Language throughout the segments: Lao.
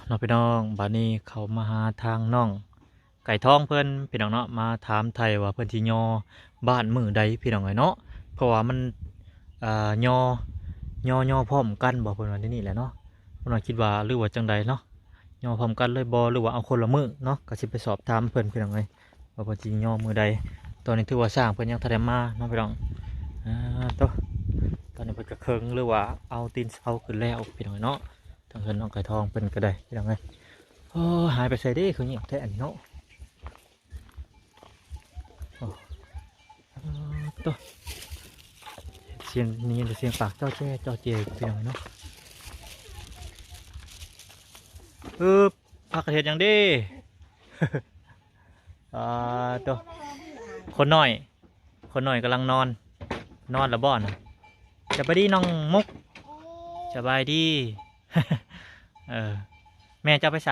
ເນາະພີ່ນ້ອງ ບາດນີ້ເຂົ້າມາຫາທາງນ້ອງໄກ່ທອງເພິ່ນ ພີ່ນ້ອງເນາະ ມາຖາມໄຖ່ວ່າເພິ່ນຊິຍໍບ້ານມື້ໃດ ພີ່ນ້ອງເອີຍເນາະ ເພາະວ່າມັນ ອ່າ ຍໍ ຍໍ ຍໍພ້ອມກັນບໍ່ ເພິ່ນວ່າແນວນີ້ແຫຼະເນາະ ເພິ່ນວ່າຄິດວ່າ ຫຼືວ່າຈັ່ງໃດເນາະ ຍໍພ້ອມກັນເລີຍບໍ່ ຫຼືວ່າເອົາຄົນລະມື້ເນາະ ກໍຊິໄປສອບຖາມເພິ່ນ ພີ່ນ້ອງເອີຍ ວ່າເພິ່ນຊິຍໍມື້ໃດ. ຕອນນີ້ຖືວ່າຊ່າງເພິ່ນຍັງທັນໄດ້ມາເນາະພີ່ນ້ອງ. ອ່າ ໂຕ ຕອນນີ້ເພິ່ນກະເຄິ່ງ ຫຼືວ່າເອົາຕີນເສົາຂຶ້ນແລ້ວພີ່ນ້ອງເນາະ. ທາງເຮືອນນ້ອງໄກ່ທອງເພິ່ນກະໄດ້ພີ່ນ້ອງເອີຍ. ໂອ້ ຫາຍໄປໃສເດ້ ຄືງຽບແທ້ອັນນີ້ເນາະ. ໂອ້ ໂຕ ສຽງ ໄດ້ຍິນແຕ່ສຽງປາກຈໍ້ແຈ້ ຈໍ້ແຈ ພີ່ນ້ອງເນາະ. ອຶບ ພາກັນເຮັດຫຍັງເດ້? ອ່າ ໂຕ ຄົນນ້ອຍ ຄົນນ້ອຍກຳລັງນອນ ນອນລະບໍ່ນະ? ສະບາຍດີນ້ອງມຸກ ສະບາຍດີ. ເອີ ແມ່ເຈົ້າໄປໃສ?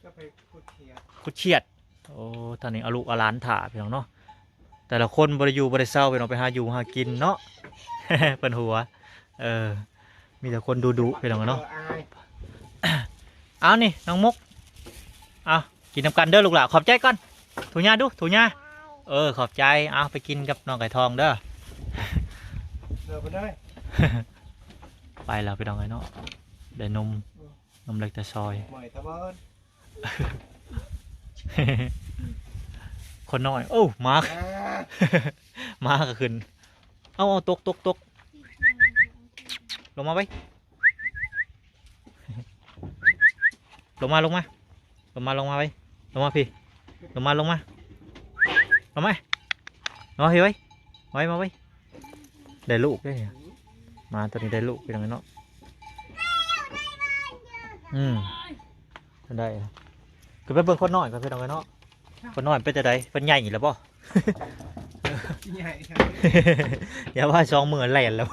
ກໍໄປຂຸດຂຽດ ຂຸດຂຽດ. ໂອ້ ຕອນນີ້ເອົາລູກເອົາຫຼານຖ້າພີ່ນ້ອງເນາະ. ແຕ່ລະຄົນບໍ່ໄດ້ຢູ່ບໍ່ໄດ້ເຊົາ ພີ່ນ້ອງ ໄປຫາຢູ່ຫາກິນເນາະ ເພິ່ນຫົວ. ເອີ ມີແຕ່ຄົນດຸໆ ພີ່ນ້ອງເນາະ. ເອີ ອາຍ ເອົານີ້ນ້ອງມຸກ ເອົາ ກິນນຳກັນເດີລູກຫຼ້າ. ຂອບໃຈກ່ອນ ຖູຫຍ້າດູ ຖູຫຍ້າ. ເອີ ຂອບໃຈ. ເອົາ ໄປກິນກັບນ້ອງໄກ່ທອງເດີ. ເດີ ໄປເດີ ໄປແລ້ວພີ່ນ້ອງເອີຍເນາະ. ໄດ້ນົມ ເອີ ນົມເລັກແຕ່ຊອຍ ເມື່ອຍຕະເບີນ. ຄົນນ້ອຍ ໂອ້ ໝາ ອາ ໝາກໍຂຶ້ນ. ເອົາ ເອົາ ຕົກ ຕົກ ຕົກ ລົງມາໄວ ລົງມາ ລົງມາ ລົງມາ ລົງມາໄວ ລົງມາພີ້ ລົງມາ ລົງມາ ລົງມາ ລົງມາພີ້ໄວ ໄວ ມາໄວ. ໄດ້ລູກເດ້ນີ້ ໝາຕົວນີ້ໄດ້ລູກ ພີ່ນ້ອງເນາະ. ອືມ ໄດ້ ຄືໄປເບິ່ງຄົນນ້ອຍກ່ອນ ພີ່ນ້ອງເນາະ. ຄົນນ້ອຍເປັນຈັ່ງໃດ? ເພິ່ນໃຫຍ່ແລ້ວບໍ່? ໃຫຍ່ ຢ່າວ່າສອງມື້ແລ່ນແລ້ວ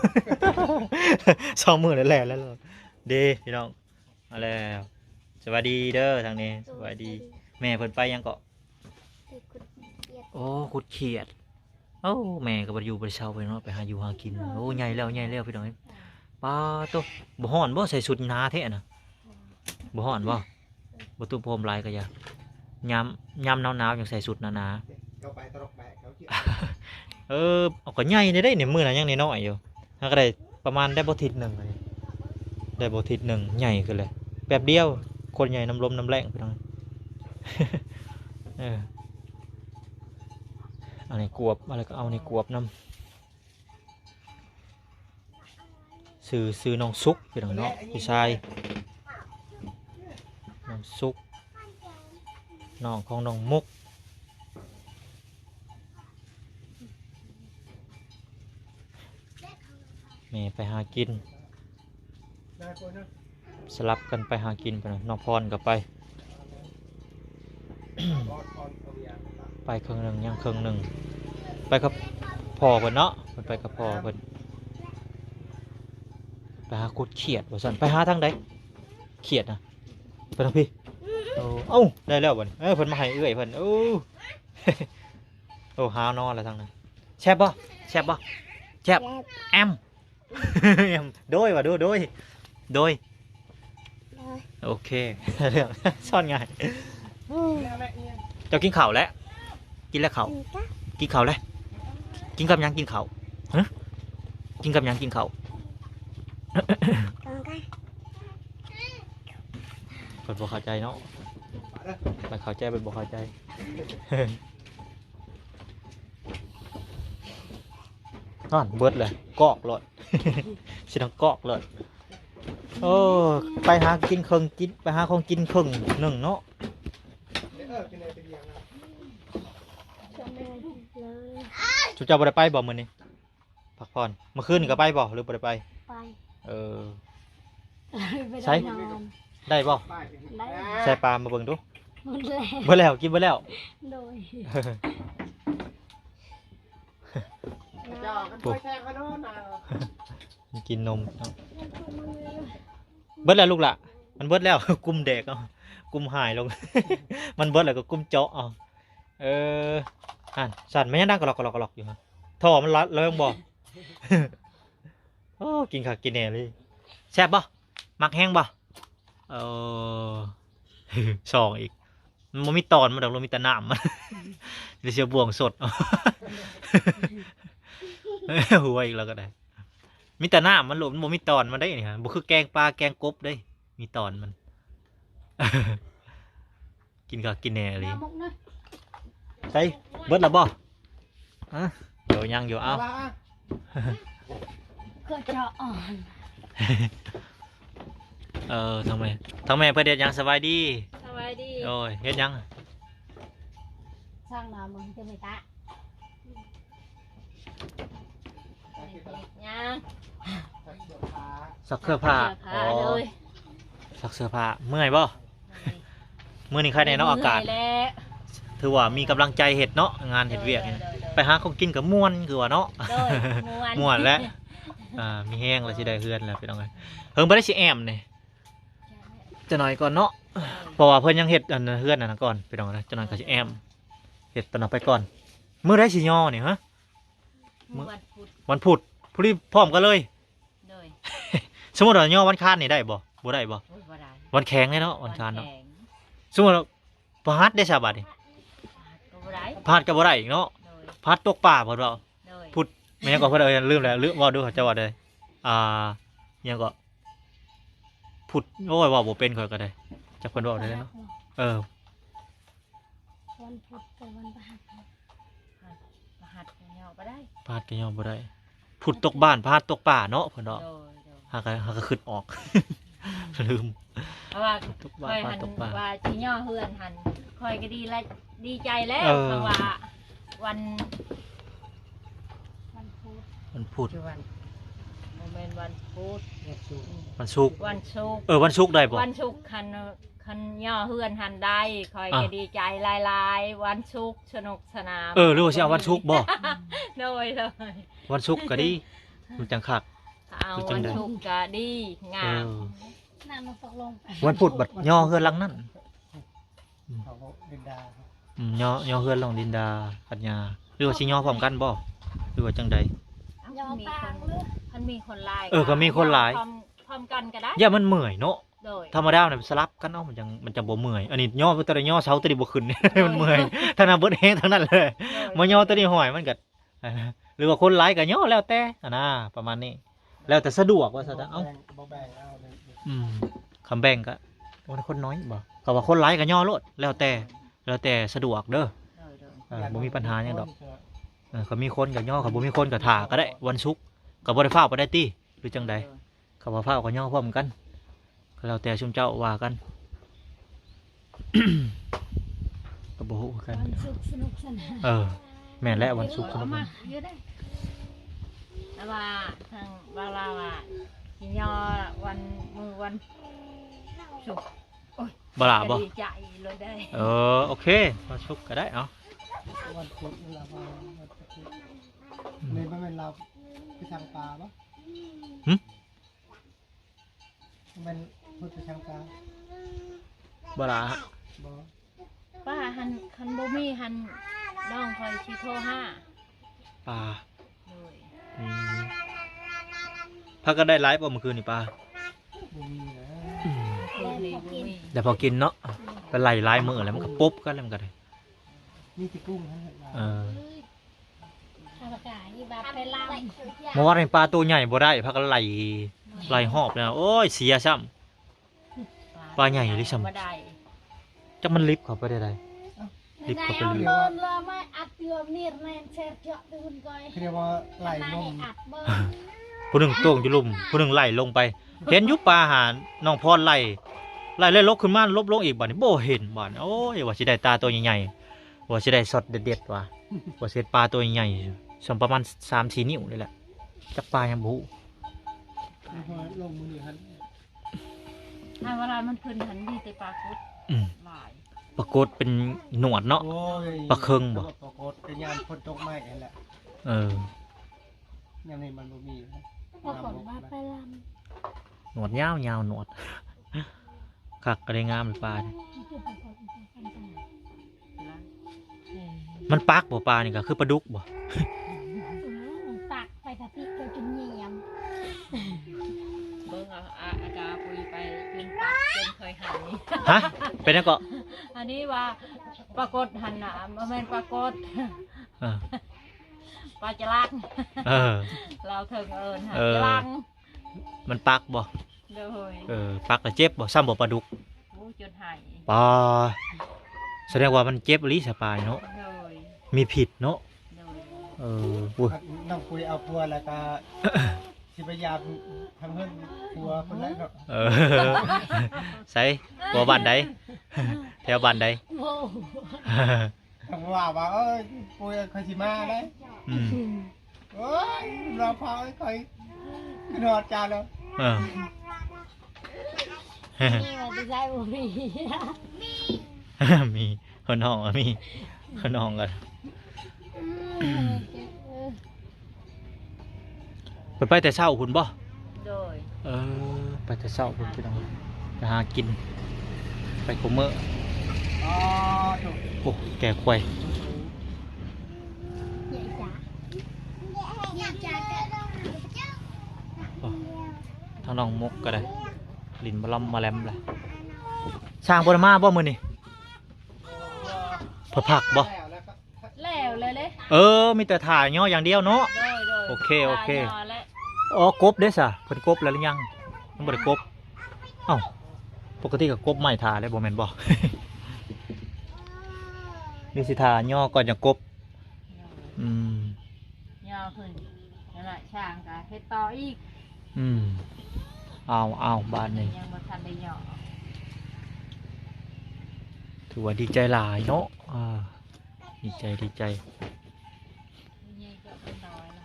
ສອງມື້ແລ່ນແລ້ວເດ້ພີ່ນ້ອງ. ມາແລ້ວ ສະບາຍດີເດີທາງນີ້ ສະບາຍດີ. ແມ່ເພິ່ນໄປຫຍັງເກາະ? ໄປຂຸດຂຽດ ໂອ້ ຂຸດຂຽດ. ໂອ້ ແມ່ກໍບໍ່ໄດ້ຢູ່ບໍ່ໄດ້ເຊົາໄປເນາະ ໄປຫາຢູ່ຫາກິນ. ໂອ້ ໃຫຍ່ແລ້ວ ໃຫຍ່ແລ້ວ ພີ່ນ້ອງເອີຍ. ປາໂຕ ບໍ່ຮ້ອນບໍ່? ໃສ່ຊຸດໜາແທ້ນະ. ບໍ່ຮ້ອນບໍ່? ບໍ່ ຕຸ້ມໂພມຫຼາຍກໍຢ່າ. ຍາມ ຍາມໜາວໆ ຍັງໃສ່ຊຸດໜາໆ. ເອີ ເອົາ ກໍໃຫຍ່ແລ້ວເດ້ນີ້ ມື້ນັ້ນຍັງນ້ອຍໆຢູ່. ຫາກໍໄດ້ປະມານໄດ້ບໍ່ທິດໜຶ່ງ ໄດ້ບໍ່ທິດໜຶ່ງ ໃຫຍ່ຂຶ້ນເລີຍ ແປັບດຽວ. ຄົນໃຫຍ່ນຳລົມນຳແລ້ງ ພີ່ນ້ອງ. ເອີ ອັນນີ້ກວບ ອະໄລກໍເອົານີ້ກວບນຳ. ຊື່ ຊື່ນ້ອງສຸກ ພີ່ນ້ອງເນາະ ພີ່ຊາຍ ນ້ອງສຸກ ນ້ອງຂອງນ້ອງມຸກ. ແມ່ໄປຫາກິນ ສະຫຼັບກັນໄປຫາກິນ. ເພິ່ນ ນ້ອງພອນກໍໄປ ໄປເຄິ່ງໜຶ່ງ ຍັງເຄິ່ງໜຶ່ງ. ໄປກັບພໍ່ເພິ່ນເນາະ ເພິ່ນໄປກັບພໍ່ເພິ່ນ. ໄປຫາຂຸດຂຽດວ່າຊັ້ນ. ໄປຫາທາງໃດ? ຂຽດນະ ໄປທາງພີ້. ໂອ້ ເອົ້າ ໄດ້ແລ້ວບັດນີ້. ເອີ ເພິ່ນມາໃຫ້ເອື້ອຍເພິ່ນ. ໂອ້ ໂອ້ ຫາວນອນແລ້ວທາງນັ້ນ. ແຊບບໍ່? ແຊບບໍ່? ແຊບ ແຊບ ແອມ ໂດຍວ່າ ໂດຍ ໂດຍ ໂດຍ ໂດຍ ໂອເຄ ສອນງ່າຍ. ເຈົ້າກິນເຂົ້າແລ້ວ? ກິນແລ້ວເຂົ້າ? ກິນເຂົ້າແລ້ວ? ກິນກັບຫຍັງ? ກິນເຂົ້າ ຮະ? ກິນກັບຫຍັງ? ກິນເຂົ້າ ເພິ່ນບໍ່ເຂົ້າໃຈເນາະ ມັນເຂົ້າໃຈ ເພິ່ນບໍ່ເຂົ້າໃຈ. ນັ້ນ ເບິດແລ້ວ ກອກໂລດ ຊິດັງກອກໂລດ. ໂອ້ ໄປຫາກິນເຄິ່ງ ກິນ ໄປຫາຂອງກິນເຄິ່ງໜຶ່ງເນາະ. ຊຸມເຈົ້າບໍ່ໄດ້ໄປບໍ່ມື້ນີ້? ພັກຜ່ອນ. ເມື່ອຄືນນີ້ກໍໄປບໍ່ ຫຼືບໍ່ໄດ້ໄປ? ໄປ ເອີ ໄປ ໃສ? ນອນ ໄດ້ບໍ່? ໄດ້ ໃສ່ປາມາເບິ່ງດູ. ໝົດແລ້ວ ໝົດແລ້ວ ກິນໝົດແລ້ວ. ໂດຍ ເຈົ້າກັນ ໂອ້ ໄປແຊງເຂົາໂດນນະ ກິນນົມເນາະ. ເບິດແລ້ວລູກຫຼ້າ ມັນເບິດແລ້ວ ກຸມແດກເອົາ ກຸມຫາຍລົງ ມັນເບິດແລ້ວກໍກຸມເຈາະເອົາ. ເອີ ຫັ້ນ ສັ່ນ ມັນຍັງດັງກະລັອກ ກະລັອກ ກະລັອກຢູ່ຫັ້ນ ທໍ່ມັນລະເລີງບໍ່? ໂອ້ ກິນຄັກກິນແນ່ເລີຍ. ແຊບບໍ່? ມັກແຮງບໍ່? ເອີ ສອງອີກ ມັນບໍ່ມີຕອນມັນດອກ ມີແຕ່ນ້ຳມັນ ດຽວຊິເອົາບ່ວງສົດ ຫົວອີກແລ້ວກໍໄດ້ ມີແຕ່ນ້ຳມັນໂລດ ມັນບໍ່ມີຕອນມັນເດ້ນີ້ ບໍ່ຄືແກງປາແກງກົບເດ້ ມີຕອນມັນ. ກິນຄັກກິນແນ່ອີ່ຫຼີ. ໃສ ເບິດແລ້ວບໍ່? ຮະ ດຽວຍັງຢູ່ ເອົາ ເອີ ທາງແມ່ ທາງແມ່ເພິ່ນເຮັດຫຍັງ? ສະບາຍດີ ສະບາຍດີ. ໂອ້ຍ ເຮັດຫຍັງ? ຊ່າງນອນ ມຶງຈະໄປຕະ ຫຍັງ? ຊັກເສື້ອຜ້າ ຊັກເສື້ອຜ້າ ອໍ ຊັກເສື້ອຜ້າ. ເມື່ອຍບໍ່? ເມື່ອຍ ມື້ນີ້ໄຄແດ່ເນາະ ອາກາດ ເມື່ອຍແຫຼະ ຖືວ່າມີກຳລັງໃຈເຮັດເນາະ ງານເຮັດວຽກນີ້. ໂດຍ ໂດຍ ໂດຍ ໄປຫາຂອງກິນກໍມ່ວນ ຄືວ່າເນາະ. ໂດຍ ມ່ວນ ມ່ວນແຫຼະ ອ່າ ມີແຮງແລ້ວ ຊິໄດ້ເຮືອນແລ້ວ ພີ່ນ້ອງເອີຍ. ເຫິງບໍ່ໄດ້ຊິແອ້ມນີ້ ຈັກໜ້ອຍກ່ອນເນາະ ເພາະວ່າເພິ່ນຍັງເຮັດອັນເຮືອນອັນນັ້ນກ່ອນ ພີ່ນ້ອງເອີຍ. ຈັກໜ້ອຍກໍຊິແອ້ມ ເຮັດຕອນນັ້ນໄປກ່ອນ. ມື້ໃດຊິຍໍນີ້ ຮະ? ມື້ວັນພຸດ ວັນພຸດ ພໍດີພ້ອມກັນເລີຍ. ໂດຍ ສົມມຸດວ່າຍໍວັນຄານນີ້ໄດ້ບໍ່? ບໍ່ໄດ້ບໍ່? ໂອ້ຍ ບໍ່ໄດ້ ວັນແຂງເດ້ເນາະ ວັນຄານເນາະ. ສົມມຸດວ່າພະຫັດເດ້ຊະ ບາດນີ້ ພະຫັດກໍບໍ່ໄດ້ ພະຫັດກໍບໍ່ໄດ້ອີກເນາະ. ໂດຍ ພະຫັດຕົກປາເພິ່ນເວົ້າ. ໂດຍ ພຸດ ແມ່ນຫຍັງກໍເພິ່ນ ເອີ ລືມແລ້ວ ລືມ ເວົ້າດູ ເຂົາເຈົ້າວ່າໃດ ອ່າ ຫຍັງກໍ ພຸດ ໂອ້ຍ ເວົ້າບໍ່ເປັນຂ້ອຍກໍໄດ້ ຈັກເພິ່ນເວົ້າໃດເນາະ. ເອີ ວັນພຸດກັບວັນພະຫັດ ພະຫັດກໍຍໍບໍ່ໄດ້ ພະຫັດກໍຍໍບໍ່ໄດ້. ພຸດຕົກບ້ານ ພະຫັດຕົກປ່າເນາະ ເພິ່ນເນາະ. ໂດຍ ໂດຍ ຫາກະ ຫາກະຄິດອອກ ລືມ ເພາະວ່າ ທຸກໆ ວ່າ ວ່າຊິຍໍເຮືອນຫັ້ນ ຂ້ອຍກໍດີລະ ດີໃຈແລ້ວ. ເອີ ເພາະວ່າວັນ ວັນພຸດ ວັນພຸດ ຄືວັນ ບໍ່ແມ່ນວັນພຸດ ວັນສຸກ ວັນສຸກ ວັນສຸກ ເອີ ວັນສຸກໄດ້ບໍ່? ວັນສຸກ ຄັນ ຄັນຍໍເຮືອນຫັ້ນໄດ້ ຂ້ອຍກໍ ອ່າ ດີໃຈຫຼາຍໆ. ວັນສຸກສະໜຸກສະໜານ. ເອີ ຫຼືວ່າຊິເອົາວັນສຸກບໍ່? ໂດຍ ໂດຍ ວັນສຸກກໍດີ ມັນຈັ່ງຄັກ ເອົາ ຄືຈັ່ງໃດ ວັນສຸກກໍດີ ງາມ. ເອີ ນ້ຳມັນຕົກລົງ ວັນພຸດບັດຍໍເຮືອນຫຼັງນັ້ນ ອືມ ເຂົາເວົ້າລິນດາ ອືມ ຍໍ ຍໍເຮືອນນ້ອງລິນດາກັບຍ່າ ຫຼືວ່າຊິຍໍພ້ອມກັນບໍ່ ຫຼືວ່າຈັ່ງໃດ? ເອົາ ຄັນມີຄົນ ຄັນມີຄົນຫຼາຍ ເອີ ຄັນມີຄົນຫຼາຍ ພ້ອມ ພ້ອມກັນກໍໄດ້ ຢ້ານມັນເມື່ອຍເນາະ. ໂດຍ ທຳມະດາມັນສະຫຼັບກັນເອົາ ມັນຈັ່ງ ມັນຈັ່ງບໍ່ເມື່ອຍ. ອັນນີ້ຍໍໂຕໃດຍໍເສົາໂຕນີ້ບໍ່ຂຶ້ນ ໂດຍ ມັນເມື່ອຍ ຖ້ານຳເບິດແຮງທາງນັ້ນເລີຍ. ໂດຍ ມາຍໍໂຕນີ້ຫ້ອຍມັນກໍ ຫຼືວ່າຄົນຫຼາຍກໍຍໍແລ້ວແຕ່ຫັ້ນນາ ປະມານນີ້ ແລ້ວແຕ່ສະດວກວ່າຊັ້ນ. ເອົາ ບໍ່ແບ່ງ ບໍ່ແບ່ງເອົາເລີຍ. ອືມ ຄຳແບ່ງກໍ ໂອ້ ຄົນໜ້ອຍບໍ່ ກໍວ່າຄົນຫຼາຍກໍຍໍໂລດ ແລ້ວແຕ່ ແລ້ວແຕ່ສະດວກເດີ. ໂດຍ ໂດຍ ເອີ ບໍ່ມີປັນຫາຫຍັງດອກ. ເອີ ຄັນມີຄົນກໍຍໍ ຄັນບໍ່ມີຄົນກໍຖ້າກໍໄດ້ ວັນສຸກ ກໍບໍ່ໄດ້ຟ້າວປານໃດຕິ ຫຼືຈັ່ງໃດ? ໂດຍ ຄັນວ່າຟ້າວກໍຍໍພ້ອມກັນ ກໍແລ້ວແຕ່ຊຸມເຈົ້າວ່າກັນ ກໍບໍ່ຮູ້ຄືກັນ. ວັນສຸກສະໜຸກສະໜານ. ເອີ ແມ່ນແຫຼະ ວັນສຸກສະໜຸກ. ແຕ່ວ່າທາງບ່າວລາວວ່າຊິຍໍວັນ ມື້ວັນສຸກ. ໂອ້ຍ ບ່າວລາວບໍ່? ດີໃຈໂລດເດ້. ເອີ ໂອເຄ ວັນສຸກກໍໄດ້. ເອົາ ວັນພຸດນີ້ລະ ວັນ ວັນພຸດນີ້ ອືມ ແມ່ນບໍ່ແມ່ນລາວໄປຊ່າງປາບໍ່? ຫຶ? ແມ່ນພຸດໄປຊ່າງປາ ບໍ່ລະ? ບໍ່ ປາຫັ້ນ ຄັນບໍ່ມີຫັ້ນ ນ້ອງຂ້ອຍຊິໂທຫາປາ. ໂດຍ ອືມ ພາກັນໄດ້ຫຼາຍບໍ່ມື້ຄືນນີ້ປາ? ບໍ່ມີແລ້ວ ອືມ ມື້ຄືນນີ້ບໍ່ມີ ໄດ້ພໍກິນເນາະ. ໄປໄລ່ຫຼາຍມື້ແລ້ວ ມັນກໍປົບກັນແລ້ວ ມັນກໍໄດ້ ມີແຕ່ກຸ້ງຫັ້ນແຫຼະ. ເອີ ເມື່ອວານນີ້ປາໂຕໃຫຍ່ບໍ່ໄດ້ ພາກັນໄລ່ ໄລ່ຮອບແລ້ວ ໂອ້ຍ ເສຍຊ້ຳ. ປາໃຫຍ່ອີ່ຫຼີຊ້ຳ ບໍ່ໄດ້ ຈັກມັນລິບເຂົ້າໄປໄດ້ໃດ ລິບເຂົ້າໄປເລີຍ. ເຂົາເອີ້ນວ່າໄລ່ລົມ ຜູ້ໜຶ່ງໂຕ່ງຢູ່ລຸ່ມ ຜູ້ໜຶ່ງໄລ່ລົງໄປ ເຫັນຢູ່ປາຫາ ນ້ອງພອນໄລ່ ໄລ່ແລ້ວຫຼົບຂຶ້ນມາ ຫຼົບລົງອີກ ບາດນີ້ບໍ່ເຫັນ. ບາດນີ້ ໂອ້ຍ ວ່າຊິໄດ້ປາໂຕໃຫຍ່ໆ ວ່າຊິໄດ້ຊັອດເດັດໆ ວ່າ ວ່າຊິເຫັນປາໂຕໃຫຍ່ໆ ສ່ຳປະມານສາມສີ່ນິ້ວນີ້ແຫຼະ ຈັກປາຫຍັງບໍ່ຮູ້. ລົງມື້ນີ້ຫັ້ນ ຖ້າເວລາມັນຂຶ້ນຫັ້ນມີແຕ່ປາກົດ ອືມ ຫຼາຍ ປາກົດເປັນໜວດເນາະ. ໂອ້ຍ ປາເຄິງບໍ່? ປາກົດກໍຍາມຝົນຕົກໃໝ່ຫັ້ນແຫຼະ. ເອີ ຍາມນີ້ມັນບໍ່ມີ ປາກົດວ່າໄປລຳ ໜວດຍາວໆ ໜວດ ຄັກ ກໍໄດ້ງາມເລີຍປານີ້. ມັນປັກບໍ່ ປານີ້ ກໍຄືປາດຸກບໍ່? ອືມ ປັກໄປກະຕິກະຈົນຍ່ຽມ ເບິ່ງເອົາ ອາ ອາກາປຸຍໄປຈົນປັກຈົນ ຮະ ເປັນຫຍັງເກາະ? ອັນນີ້ວ່າປາກົດຫັ້ນນະ ບໍ່ແມ່ນປາກົດ ເອີ ປາຈະລັກ ເອີ ລາວເຖິງເອີ້ນຫາ ເອີ ຈະລັກ ມັນປັກບໍ່? ໂດຍ ເອີ ປັກແລ້ວເຈັບບໍ່? ຊ້ຳບໍ່ປາດຸກ? ໂອ້ ຈົນໄຫ້ ປາ ສະແດງວ່າມັນເຈັບອີ່ຫຼີສະປານີ້ເນາະ ໂດຍ ມີພິດເນາະ ໂດຍ ເອີ ໂອ້ຍ ນ້ອງປຸ້ຍເອົາຜົວແລ້ວກໍ ຊິໄປຢາມທາງເຮືອນຜົວເພິ່ນແຫຼະເນາະ ເອີ ໃສ ຜົວບ້ານໃດ? ແຖວບ້ານໃດ? ບໍ່ ຈັ່ງວ່າວ່າ ເອີຍ ປຸ້ຍ ຂ້ອຍຊິມາເດ້ ອືມ ໂອ້ຍ ລາວພາຂ້ອຍຂຶ້ນຮອດຈານແລ້ວ ເອີ ມີວ່າໄປໃຊ້ບໍ່ມີ ມີ ເພິ່ນຮ້ອງວ່າມີ ເພິ່ນຮ້ອງກັນ ເອີ ເພິ່ນໄປແຕ່ເຊົ້າພຸ້ນບໍ່? ໂດຍ ເອີ ໄປແຕ່ເຊົ້າພຸ້ນພີ່ນ້ອງ ໄປຫາກິນ ໄປຄູ່ມື້ ອໍ ໂອ້ ແກ່ຄວາຍ ໂອ້ ທາງນ້ອງມົກກໍໄດ້ ຫຼິ້ນມາລຳມາແລມແຫຼະ ຊ່າງບໍ່ໄດ້ມາບໍ່ມື້ນີ້? ເພິ່ນພັກບໍ່? ແລ້ວແລ້ວເດ້ ເອີ ມີແຕ່ຖ້າຍໍຢ່າງດຽວເນາະ ໂດຍໆ ໂອເຄ ໂອເຄ ຖ້າຍໍແລ້ວ ອໍ ກົບເດ້ຊະ ເພິ່ນກົບແລ້ວຫຼືຍັງ? ຍັງບໍ່ໄດ້ກົບ ເອົ້າ ປົກກະຕິກໍກົບໄມ້ຖ້າແລ້ວບໍ່ແມ່ນບໍ່? ຫຼືຊິຖ້າຍໍກ່ອນຈັ່ງກົບ? ອືມ ຍໍຂຶ້ນ ນັ້ນລະ ຊ່າງກໍເຮັດຕໍ່ອີກ ອືມ ເອົາ ເອົາ ບາດນີ້ ຍັງບໍ່ທັນໄດ້ຍໍ ຖືວ່າດີໃຈຫຼາຍເນາະ ອ່າ ດີໃຈ ດີໃຈ ນີ້ກໍເປັນນ້ອຍລະ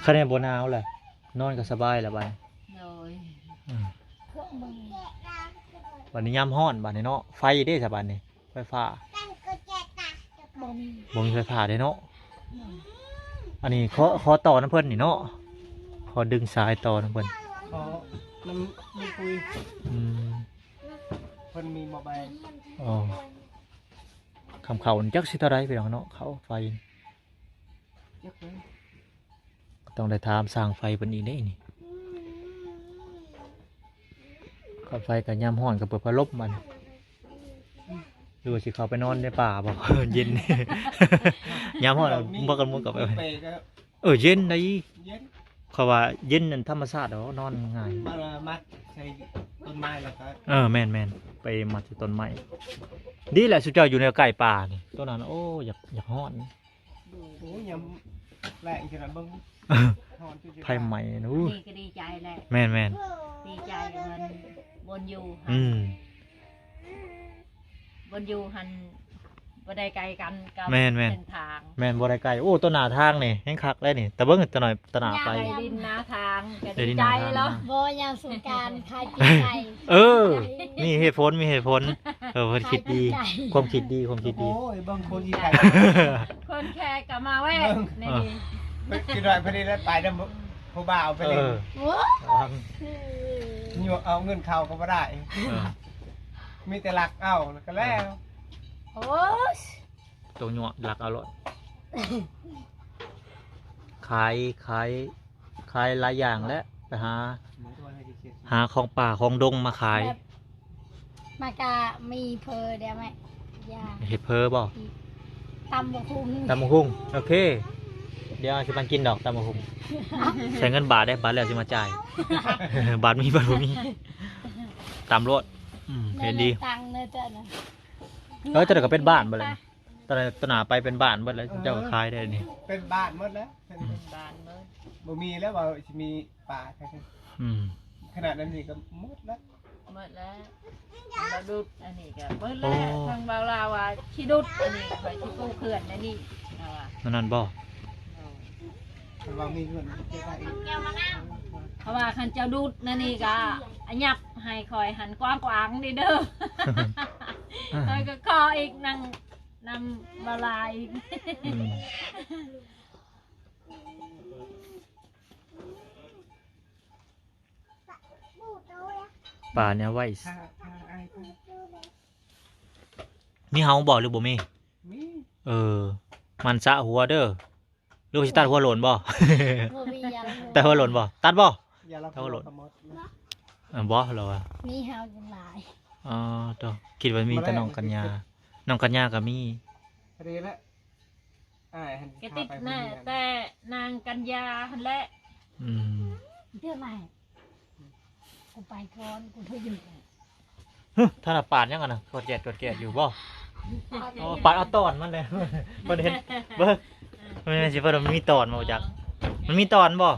ຄັນແມ່ນບໍ່ໜາວລະ ນອນກໍສະບາຍລະບາດນີ້ ໂດຍ ອືມ ບາດນີ້ຍາມຮ້ອນບາດນີ້ເນາະ ໄຟເດ້ຊະບາດນີ້ ໄຟຟ້າ ບໍ່ມີ ບໍ່ມີໄຟຟ້າເດ້ເນາະ ອັນນີ້ຂໍ ຂໍຕໍ່ນຳເພິ່ນນີ້ເນາະ ຂໍດຶງສາຍຕໍ່ນຳເພິ່ນ ຂໍນຳ ນຳປຸ້ຍ ອືມ ເພິ່ນມີບໍ່ແບ ອໍ ຄຳເຂົ້ານີ້ຈັກຊິເທົ່າໃດພີ່ນ້ອງເນາະ ເຂົ້າໄຟ ຈັກເລີຍ ຕ້ອງໄດ້ຖາມຊ່າງໄຟເພິ່ນອີກເດ້ນີ້ ເຂົ້າໄຟກໍຍາມຮ້ອນກໍເປີດພັດລົມມັນ ຫຼືວ່າຊິເຂົ້າໄປນອນໃນປ່າບໍ່? ເຢັນ ຍາມຮ້ອນບໍ່ກັນໝົດກໍໄປ ເອີ ເຢັນໄດ໋ ເຢັນ ເຂົາວ່າເຢັນນັ້ນທຳມະຊາດດອກ ນອນງ່າຍ ມັດ ມັດໃສ່ຕົ້ນໄມ້ແລ້ວກໍ ເອີ ແມ່ນໆ ໄປມັດໃສ່ຕົ້ນໄມ້ ດີແຫຼະ ຊຸມເຈົ້າຢູ່ໃນໃກ້ປ່ານີ້ ໂຕນັ້ນ ໂອ້ ຢາກ ຢາກຮ້ອນ ໂອ້ຍ ຍາມແລງຂະໜາດເບິ່ງ ຮ້ອນຈຸດ ໄຟໄໝ້ນະ ນີ້ກໍດີໃຈແຫຼະ ແມ່ນໆ ດີໃຈ ເພິ່ນ ບ່ອນຢູ່ ອືມ ບ່ອນຢູ່ຫັ້ນບໍ່ໄດ້ໄກກັນກັບ ແມ່ນໆ ເສັ້ນທາງ ແມ່ນ ບໍ່ໄດ້ໄກ ໂອ້ ຕໍ່ໜ້າທາງນີ້ແຮງຄັກເລີຍນີ້ ແຕ່ເບິ່ງຕະໜ້ອຍຕະໜ້າໄປ ໄດ້ຫຼິ້ນໜ້າທາງກໍດີໃຈແລ້ວ ບໍ່ ຍາມສົງການຂາຍປີກໄກ່ ເອີ ມີເຫດຜົນ ມີເຫດຜົນ ເອີ ເພິ່ນຄິດດີ ຄວາມຄິດດີ ຄວາມຄິດດີ ໂອ້ຍ ເບິ່ງຄົນທີ່ຂາຍ ຄົນແຂກກໍມາແວ່ ເບິ່ງ ໃນນີ້ ເອີ ຄິດວ່າເພິ່ນໄດ້ໄປນຳຜູ້ບ່າວເພິ່ນ ເອີ ໂອ້ ຍວກເອົາເງິນເຂົາກໍບໍ່ໄດ້ ເອີ ມີແຕ່ລັກເອົາ ແລ້ວກໍແລ້ວ ໂອ້ຍ ໂຕຍົວະລັກເອົາໂລດ ຂາຍ ຂາຍ ຂາຍຫຼາຍຢ່າງແຫຼະ ໄປຫາ ຫາຂອງປ່າຂອງດົງມາຂາຍ ແບບ ມັນກະມີເພີດຽວແມ່ ຢ່າ ເຮັດເພີບໍ່? ຕຳບັກຫຸ່ງ ຕຳບັກຫຸ່ງ ໂອເຄ ດຽວຊິມາກິນດອກຕຳບັກຫຸ່ງ ໃຊ້ເງິນບາດເດ້ ບາດແລ້ວຊິມາຈ່າຍ ບາດມີ ບາດບໍ່ມີ ຕຳໂລດ ອືມ ເຫັນດີ ຕັງເລີຍເຈົ້ານະ ເອີ ເຈົ້າກໍເປັນບ້ານເບິດແລ້ວ ຕອນນັ້ນ ຕອນໜ້າໄປເປັນບ້ານເບິດແລ້ວ ເອີ ເຈົ້າກໍຂາຍໄດ້ນີ້ ເປັນບ້ານໝົດແລ້ວ ເປັນ ເປັນບ້ານເບິດ ບໍ່ມີແລ້ວວ່າຊິມີປ່າ ອືມ ຂະໜາດນັ້ນນີ້ກໍໝົດແລ້ວ ໝົດແລ້ວ ລະດຸດ ອັນນີ້ກໍໝົດແລ້ວ ໂອ້ ທາງບ່າວລາວວ່າຊິດຸດ ອັນນີ້ຂ້ອຍຊິປູເຂື່ອນ ອັນນີ້ລາວວ່າ ນັ້ນບໍ່? ເອີ ເພິ່ນວ່າມີເງິນເກັບໄວ້ອີກ ເພາະວ່າຄັນເຈົ້າດຸດນັ້ນນີ້ກໍອາຍັບໃຫ້ຂ້ອຍຫັ້ນກວ້າງໆນີ້ເດີ ຂ້ອຍກໍຂໍອີກນຳ ນຳບ່າວລາອີກ ອືມ ປາແນວໄວ້ ມີເຫົາບໍ່ ຫຼືບໍ່ມີ? ມີ ເອີ ມັນສະຫົວເດີ ຫຼືວ່າຊິຕັດຫົວໂຫຼນບໍ່? ບໍ່ມີຫຍັງ ຕັດຫົວໂຫຼນບໍ່? ຕັດບໍ່? ຢ່າລະ ເທົ່າໂລດ ກະໝົດນະ ເອີ ບໍ່ ລາວວ່າ ມີເຮົາຈັ່ງຫຼາຍ. ອໍ ໂຕ ຄິດວ່າມີແຕ່ນ້ອງກັນຍາ ມາແລ້ວ ນ້ອງກັນຍາກໍມີ. ພໍດີແຫຼະ ອ້າຍຫັ້ນ ກະຕິດ ພາໄປ ແຕ່ນາງກັນຍາຫັ້ນແຫຼະ. ອືມ ເທື່ອໃໝ່ ກູໄປກ່ອນ ກູບໍ່ຢູ່. ຮຶ ທ່ານນະ ປາດຫຍັງຫັ້ນນະ ກວດແກດ ກວດແກດຢູ່ບໍ່? ອໍ ປາດເອົາຕອນມັນແຫຼະ ເພິ່ນເຫັນ ເບິ່ງ ແມ່ນຊິເພິ່ນວ່າມັນມີຕອນບໍ່ຈັກ ມັນມີຕອນບໍ່?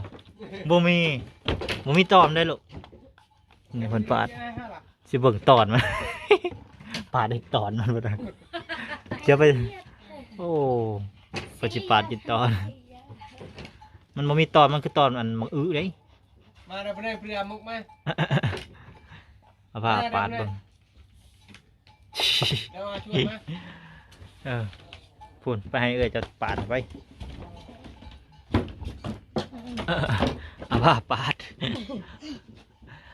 ບໍ່ມີ ບໍ່ມີຕອນໄດ໋ລູກ. ນີ້ເພິ່ນປາດ ຊິເບິ່ງຕອນມັນ ປາດໄດ້ຕອນມັນບໍ່ໄດ້ ຈະໄປ ໂອ້ ເພິ່ນຊິປາດກິນຕອນ ມັນບໍ່ມີຕອນ ມັນຄືຕອນອັນໝາກອຶເດ້. ມາເດີ ໄປເດີ ໄປເດີ ເອົາໝົກມາ ເອົາຜ້າປາດເບິ່ງ. ເອີ ພຸ້ນ ໄປໃຫ້ເອື້ອຍເຈົ້າປາດໄປ ເອົາຜ້າປາດ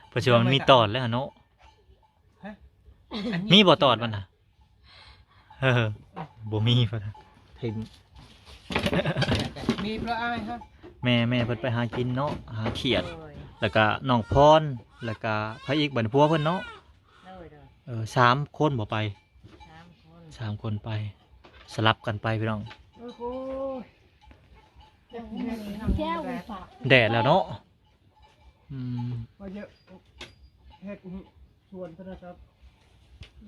ເພິ່ນຊິວ່າມັນມີຕອນແລ້ວເນາະ. ຮະ ມີບໍ່ຕອນມັນນະ? ເອີ ບໍ່ມີ ເພິ່ນ ມີພະອ້າຍຮະ ແມ່ ແມ່ເພິ່ນໄປຫາກິນເນາະ ຫາຂຽດ ໂດຍ ແລ້ວກະນ້ອງພອນ ແລ້ວກະໃຜອີກ ບັດນີ້ ຜົວເພິ່ນເນາະ. ໂດຍ ໂດຍ ເອີ ສາມຄົນບໍ່ໄປ ສາມຄົນ ສາມຄົນໄປ ສະຫຼັບກັນໄປພີ່ນ້ອງ. ໂອ້ໂຫ ແດດແລ້ວເນາະ. ອືມ ວ່າຈະເຮັດສວນເພິ່ນນະຄັບ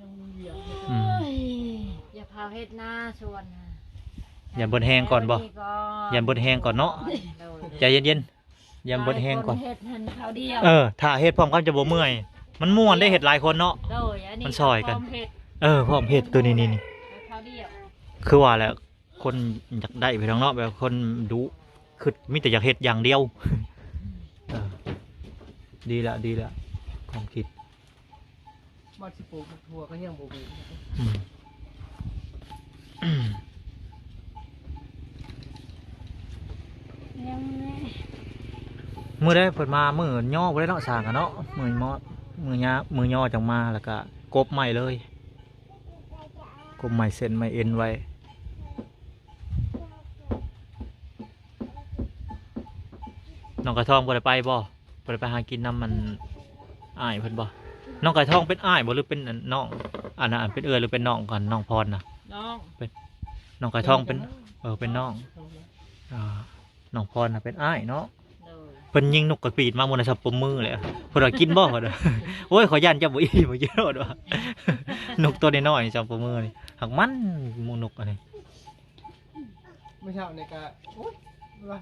ຍັງມີວຽກ. ອືມ ເອີຍ ຢ່າພາວເຮັດນາສວນນະ ຢ້ານເບິດແຮງກ່ອນບໍ່? ຢ້ານເບິດແຮງກ່ອນເນາະ. ໂດຍ ໃຈເຢັນໆ ຢ້ານເບິດແຮງກ່ອນ ເຮັດຫັ້ນຄາວດຽວ. ເອີ ຖ້າເຮັດພ້ອມກັນຈະບໍ່ເມື່ອຍ ມັນມ່ວນເດ້ ເຮັດຫຼາຍຄົນເນາະ. ໂດຍ ອັນນີ້ ມັນຊ່ອຍກັນ ພ້ອມເຮັດ. ເອີ ພ້ອມເຮັດ ໂຕນີ້ ນີ້ ນີ້ ເຮັດຄາວດຽວ ຄືວ່າແຫຼະ. ຄົນຢາກໄດ້ໄປທາງເນາະ ແບບຄົນດຸ ຄຶດມີແຕ່ຢາກເຮັດຢ່າງດຽວ. ເອີ ດີລະ ດີລະ ຄວາມຄິດ ວ່າຊິປູກໝາກຖົ່ວກໍຍັງບໍ່ມີ. ອືມ ຍັງແນ່ ມື້ໃດເພິ່ນມາ ມື້ຍໍບໍ່ໄດ້ເນາະ ສ້າງກັນເນາະ ມື້ມໍ ມື້ຍາ ມື້ຍໍຈັ່ງມາ ແລ້ວກະກົບໄມ້ເລີຍ. ກົບໄມ້ເສັ້ນໄມ້ເອັນໄວ້. ນ້ອງໄກ່ທອງບໍ່ໄດ້ໄປບໍ່? ບໍ່ໄດ້ໄປຫາກິນນຳອັນ ອ້າຍເພິ່ນບໍ່? ນ້ອງໄກ່ທອງເປັນອ້າຍບໍ່ ຫຼືເປັນອັນນ້ອງ? ອັນນັ້ນເປັນເອື້ອຍ ຫຼືເປັນນ້ອງກັນ ນ້ອງພອນນະ? ນ້ອງ ເປັນ ນ້ອງໄກ່ທອງເປັນ ເອີ ເປັນນ້ອງ ນ້ອງ ອ່າ ນ້ອງພອນນະເປັນອ້າຍເນາະ. ໂດຍ ເພິ່ນຍິງນົກກະປີດມາມື້ນັ້ນ ສັບປະມືແຫຼະ ເພິ່ນວ່າ ກິນບໍ່? ເພິ່ນວ່າ ໂອ້ຍ ຂ້ອຍຢ້ານເຈົ້າບໍ່ອີ່ມ ກິນໂລດວ່າ ນົກໂຕນ້ອຍໆ ສັບປະມືນີ້ ຫາກມັນໝູ່ນົກອັນນີ້. ມື້ເຊົ້ານີ້ກະ ໂອ້ຍ ວ່າ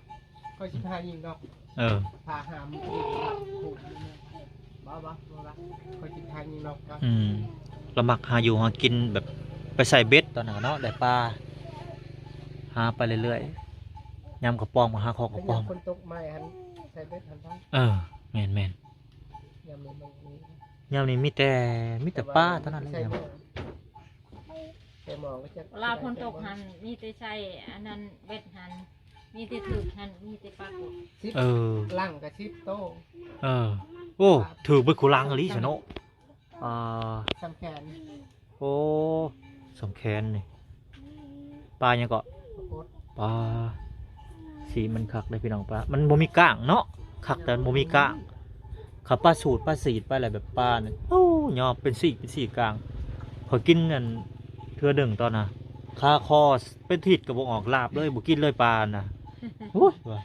ຂ້ອຍຊິພາຍິງດອກ. ເອີ ພາຫາໝູ່ ບໍ່ ບໍ່ ບໍ່ ຂ້ອຍຊິພາຍິງດອກ. ອືມ ລາວມັກຫາຢູ່ຫາກິນ ແບບໄປໃສ່ເບັດຕອນນັ້ນເນາະ ໄດ້ປາ ຫາໄປເລື້ອຍໆ ຍາມກະປອມກໍຫາຂອງກະປອມ. ຍາມຝົນຕົກມາຫັ້ນ ໃສ່ເບັດຫັ້ນ. ເອີ ແມ່ນໆ ຍາມນີ້ມັນມີ ຍາມນີ້ມີແຕ່ ມີແຕ່ປາເທົ່ານັ້ນແຫຼະ. ເວລາຝົນຕົກຫັ້ນ ມີແຕ່ໃສ່ອັນນັ້ນ ເບັດຫັ້ນ ມີແຕ່ຖືກຫັ້ນ ມີແຕ່ປາກົບ. ເອີ ຫຼັງກະສິບໂຕ. ເອີ ໂອ້ ຖືກເບິດຄູ່ຫຼັງອີ່ຫຼີຊະເນາະ. ອ່າ ສ່ຳແຂນ. ໂອ້ ສ່ຳແຂນນີ້ ປາຫຍັງເກາະ? ປາກົບ. ປາ ສີມັນຄັກເດ້ພີ່ນ້ອງ ປາ ມັນບໍ່ມີກ້າງເນາະ ຄັກແຕ່ມັນບໍ່ມີກ້າງ. ຄັນປາສູດປາສີດໄປແລ້ວແບບປານີ້ ໂອ້ ຍອມເປັນສີກເປັນສີກາງ. ຂ້ອຍກິນອັນເທື່ອໜຶ່ງຕອນນະ ຄາຄໍເປັນທິດກໍບໍ່ອອກ ລາບເລີຍ ບໍ່ກິນເລີຍປານະ. ໂອ້ຍ ວ່າ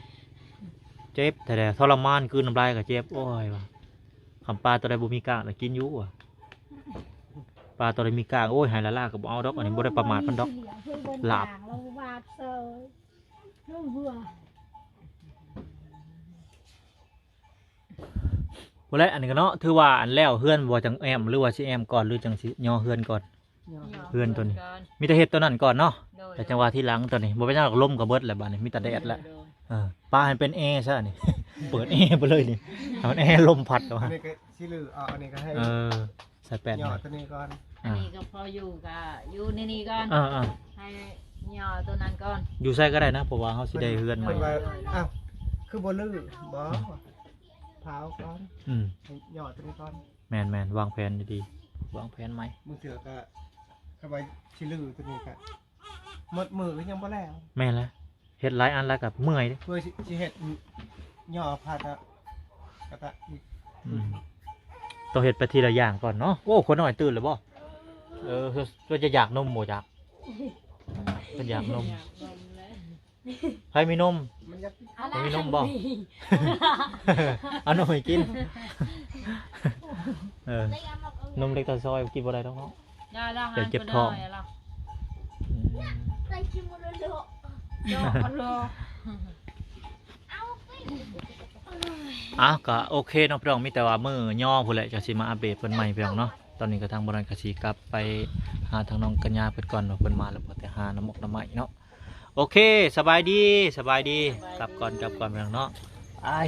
ເຈັບແທ້ໆ ທໍລະມານ ກືນນ້ຳລາຍກໍເຈັບ ໂອ້ຍ ວ່າ ຄັນປາໂຕໃດບໍ່ມີກ້າງລະກິນຢູ່ວ່າ ປາໂຕໃດມີກ້າງ ໂອ້ຍ ໃຫ້ລະລາກໍບໍ່ເອົາດອກ. ອັນນີ້ບໍ່ໄດ້ປະໝາດມັນດອກ ລາບ. ບໍ່ແຫຼະ ອັນນີ້ກໍເນາະ ຖືວ່າອັນແລ້ວເຮືອນບໍ່ ຈັ່ງແອ້ມ ຫຼືວ່າຊິແອ້ມກ່ອນ ຫຼືຈັ່ງຊິຍໍເຮືອນກ່ອນ? ເຮືອນໂຕນີ້ ມີແຕ່ເຮັດໂຕນັ້ນກ່ອນເນາະ. ໂດຍ ແລ້ວຈັ່ງວ່າທີຫຼັງໂຕນີ້ ບໍ່ເປັນຫຍັງດອກ ລົມກໍເບິດແລ້ວບາດນີ້ ມີແຕ່ແດດແລ້ວ. ໂດຍ ເອີ ປາໃຫ້ເປັນແອຊະນີ້ ເປີດແອໄປເລີຍນີ້ ໃຫ້ມັນແອລົມພັດອອກມາ. ອັນນີ້ກໍຊິລື ເອົາອັນນີ້ກໍໃຫ້ ເອີ ໃສ່ແປ້ນ ຍໍໂຕນີ້ກ່ອນ. ອັນນີ້ກໍພໍຢູ່ ກໍຢູ່ໃນນີ້ກ່ອນ. ເອີໆ ໃຫ້ຍໍໂຕນັ້ນກ່ອນ. ຢູ່ໃສກໍໄດ້ນະ ເພາະວ່າເຮົາຊິໄດ້ເຮືອນໃໝ່. ເພິ່ນວ່າ ອ້າວ ຄືບໍ່ລື ບໍ່ ພາອອກກ່ອນ. ອືມ ໃຫ້ຍໍໂຕນີ້ກ່ອນ. ແມ່ນໆ ວາງແຜນດີໆ ວາງແຜນໃໝ່. ບາງເທື່ອກໍ ຄັນວ່າຊິລືໂຕນີ້ກໍໝົດມື້ກໍຍັງບໍ່ແລ້ວ. ແມ່ນແຫຼະ ເຮັດຫຼາຍອັນແລ້ວກໍເມື່ອຍເດ້. ເພື່ອຊິ ຊິເຮັດຍໍພາກະ ອືມ ຕ້ອງເຮັດໄປທີລະຢ່າງກ່ອນເນາະ. ໂອ້ ຄົນນ້ອຍຕື່ນແລ້ວບໍ່? ເອີ ເພິ່ນຈະຢາກນົມບໍ່ຈັກ? ເພິ່ນຢາກນົມ. ໃຜມີນົມ? ມັນຢາກ ໃຜມີນົມບໍ່? ເອົານົມໃຫ້ກິນ. ເອີ ນົມເລັກຕາຊອຍກິນບໍ່ໄດ້ດອກເນາະ. ຢ່າລະ ດຽວເຈັບທ້ອງ. ອືມ ໄດ້ກິນໝົດແລ້ວເນາະ. ເນາະ ເອົາເນາະ. ອ້າວ ກໍໂອເຄເນາະພີ່ນ້ອງ ມີແຕ່ວ່າມື້ຍໍພຸ້ນແຫຼະ ຈັ່ງຊິມາອັບເດດເພິ່ນໃໝ່ພີ່ນ້ອງເນາະ. ຕອນນີ້ກໍທາງບ່າວນ້ອຍກໍຊິກັບໄປຫາທາງນ້ອງກັນຍາເພິ່ນກ່ອນເນາະ ເພິ່ນມາແລ້ວບໍ່ ແຕ່ຫານ້ຳໝົກນ້ຳໄມ້ເນາະ. ໂອເຄ ສະບາຍດີ ສະບາຍດີ ກັບກ່ອນ ກັບກ່ອນພີ່ນ້ອງເນາະ. ອ້າຍ